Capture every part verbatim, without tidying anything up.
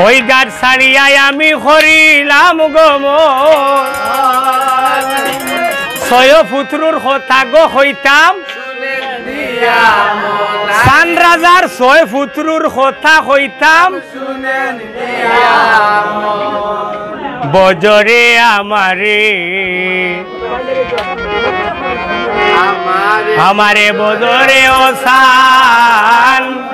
ওই ঘাট ছাড়িয়া আমি করিলাম গমন। ছয় পুত্রর কথা গো কইতাম, সান রাজার ছয় পুত্রর কথা কইতাম। বজরে আমারে, আমারে বজরে ও সান,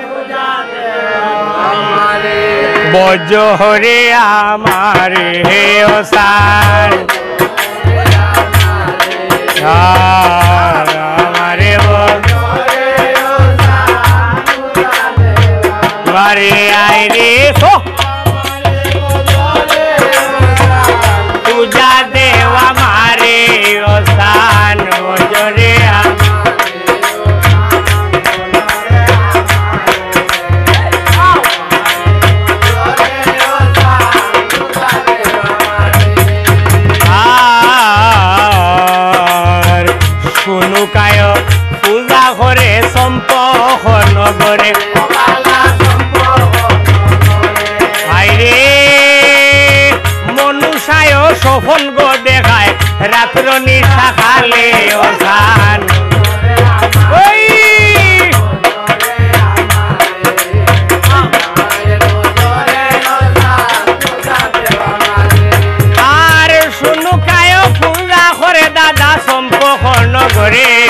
বজরে আমারে ও সান। আর আমারে বজরে আইরে সো। পূজা দেওয়া মারে ও সান বজরে আমারে। আর শুনুকায় পূজা করে সম্পোষণ করে। হায়রে, মনুষ্যায় স্বপন গো দেখায়, রাত্র নিশা কালে ও সান। ওই! আর শুনুকায় পূজা করে দাদা সম্পোষণ করে।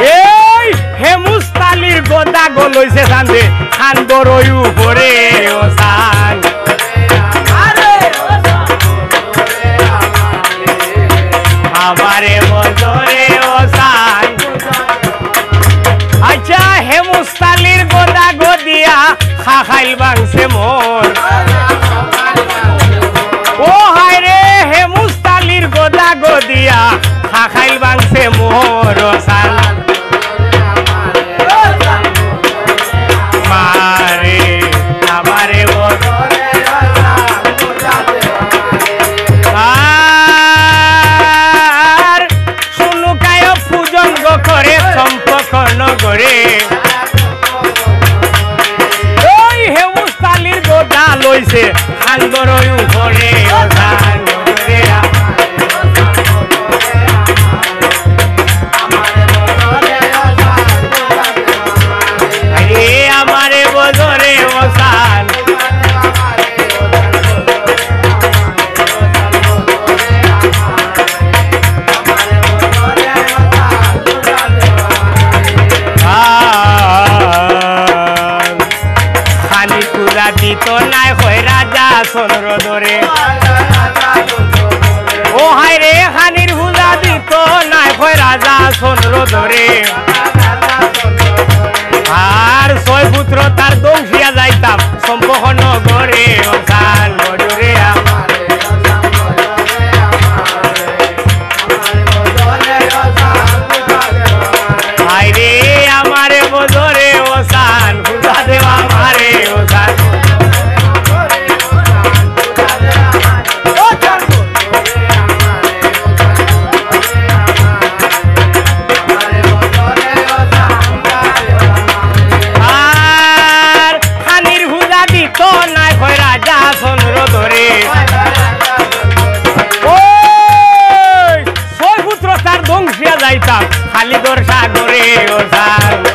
এই হেমুস্তালির গদা গো লইছে সান্দে, সান্দর উপরে ও সান। আমারে বজরে ও সান। আচ্ছা, হেমুস্তালির গদা গদিয়া খাখাইল ভাঙছে মোর। ও হায়রে, হেমুস্তালির গদা গদিয়া খাখাইল ভাঙছে মোর ও সান। মারে, আমারে বজরে ও সান। আর শুনুকায় পূজন গো করে সম্পোষণ করে। ওই হেমুস্তালির গদা লইছে সান্দর উপরে ও সান। আরে আমারে বজরে ও সান। আর খানির পূজা দিত নায় কয় রাজা চন্দ্র ধরে। ও হায়রে, খানির পূজা দিত নায় কয় রাজা চন্দ্র ধরে। আর ছয় পুত্র তার ধ্বংসিয়া যাইতাম সম্পোষণ করে ও সান বজরে আমারে। হায়রে আমারে বজরে ও সান, পূজা দেওয়া মারে ও সান। আর খানির পূজা দিত নায় কয় রাজা চন্দ্র ধরে। ওই ছয় পুত্র তার ধ্বংসিয়া যাইতাম খালিদর সাগরে ও সান।